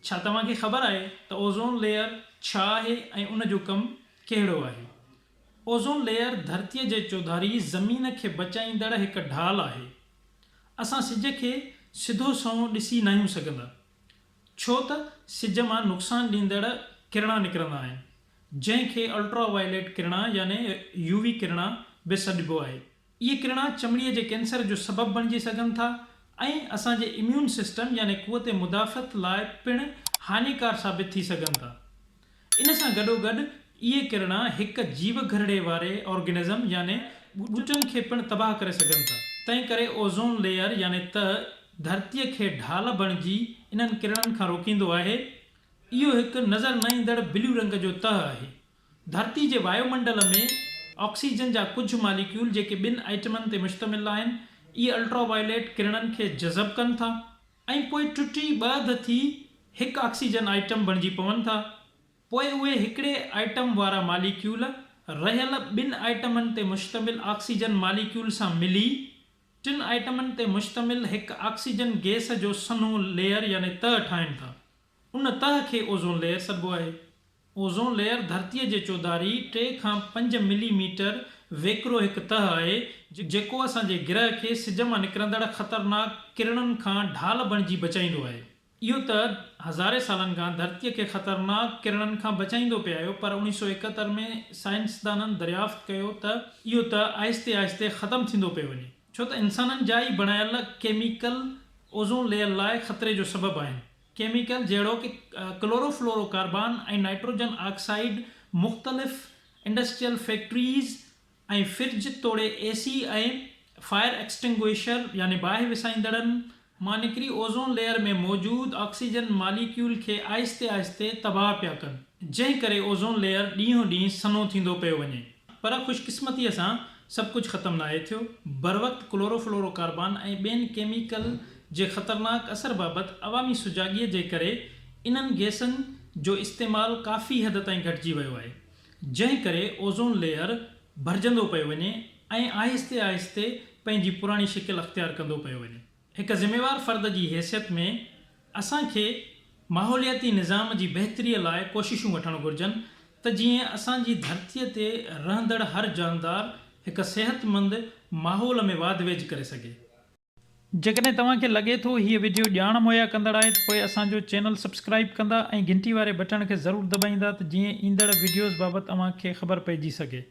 ڇا توهان کي خبر آهي ته اوزون ليئر ڇا آهي ۽ ان جو ڪم ڪهڙو آهي؟ اوزون ليئر ڌرتيء جي چوڌاري زمين کي بچائيندڙ هڪ ڍال آهي. اسان سج کي سڌو سنئون ڏسي ناهيون سگهندا، ڇو ته سج مان نقصان ڏيندڙ ڪرڻا نڪرندا آهن، جنهن کي الٽرا وائليٽ ڪرڻا يعني يو وي ڪرڻا به سڏبو آهي. اهي ڪرڻا چمڙيء جي ڪينسر جو سبب بڻجي سگهن ٿا ۽ اسان جي اميون سسٽم يعني قوت مدافعت لاء پڻ هاڃيڪار ثابت ٿي سگهن ٿا. ان سان گڏوگڏ اهي ڪرڻا هڪ جيوگهرڙي واري آرگنزم يعني ٻوٽن کي پڻ تباهه ڪري سگهن ٿا. تنهن ڪري اوزون ليئر يعني تهه ڌرتيء کي ڍال بڻجي انهن ڪرڻن کان روڪيندو آهي. اهو هڪ نظر نه ايندڙ بليو رنگ جو تهه آهي. ڌرتي جي وايو منڊل ۾ آڪسيجن جا ڪجهه ماليڪيول جيڪي ٻن ائٽمن تي مشتمل آهن، اهي الٽرا وائليٽ ڪرڻن کي جذب ڪن ٿا ۽ پوء ٽٽي ٻه اڌ ٿي هڪ آڪسيجن ائٽم بڻجي پون ٿا. پوء اهي هڪڙي ائٽم وارا ماليڪيول رهيل ٻن ائٽمن تي مشتمل آڪسيجن ماليڪيول سان ملي ٽن ائٽمن تي مشتمل هڪ آڪسيجن گئس جو سنهو ليئر يعني تهه ٺاهين ٿا. ان تهه کي اوزون ليئر سڏبو آهي. اوزون ليئر ڌرتيء جي چوڌاري ٽي کان پنج ملي ميٽر ويڪرو هڪ تهه آهي، جيڪو اسان جي گرهه کي سج مان نڪرندڙ خطرناڪ ڪرڻن کان ڍال بڻجي بچائيندو آهي. اهو تهه هزارين سالن کان ڌرتيء کي خطرناڪ ڪرڻن کان بچائيندو پئي آيو پر اوڻيهه سو ايڪهتر ۾ سائنسدانن دريافت ڪيو ته اهو تهه آهستي آهستي ختم ٿيندو پيو وڃي ڇو ته انسانن جا ئي بڻايل ڪيميڪل اوزون ليئر لاء خطري جو سبب آهن. ڪيميڪل جهڙوڪ chloro fluoro carbon ۽ nitrogen oxide مختلف انڊسٽريل فيڪٽريز ۽ فرج توڙي اي سي ۽ فائر ايڪسٽنگوئشر يعني باهه وسائيندڙن مان نڪري اوزون ليئر ۾ موجود آڪسيجن ماليڪيول کي آهستي آهستي تباهه پيا ڪن جنهن ڪري اوزون ليئر ڏينهون ڏينهن سنهو ٿيندو پيو وڃي. پر خوشقسمتيء سان سڀ ڪجهه ختم ناهي ٿيو. بروقت ڪلورو فلورو ڪاربان ۽ ٻين ڪيميڪل جي خطرناڪ اثر بابت عوامي سجاڳيء جي ڪري انهن گئسن جو استعمال ڪافي حد تائين گهٽجي ويو آهي، جنهن ڪري اوزون ليئر ڀرجندو پيو وڃي ۽ آهستي آهستي پنهنجي پراڻي شڪل اختيار ڪندو پيو وڃي. هڪ ذميوار فرد جي حيثيت ۾ اسان کي ماحولياتي نظام جي بهتريء لاء ڪوششون وٺڻ گهرجن ته جيئن اسان جي ڌرتيء تي رهندڙ هر جاندار هڪ صحتمند ماحول ۾ واڌ ويجهه ڪري سگهي. جيڪڏهن توهان کي لڳي ٿو هيء وڊيو ڄاڻ مهيا ڪندڙ آهي ته پوء اسان جو چينل سبسڪرائيب ڪندا ۽ گهنٽي واري بٽڻ کي ضرور دٻائيندا ته جيئن ايندڙ وڊيوز بابت اوهان کي خبر پئجي سگهي.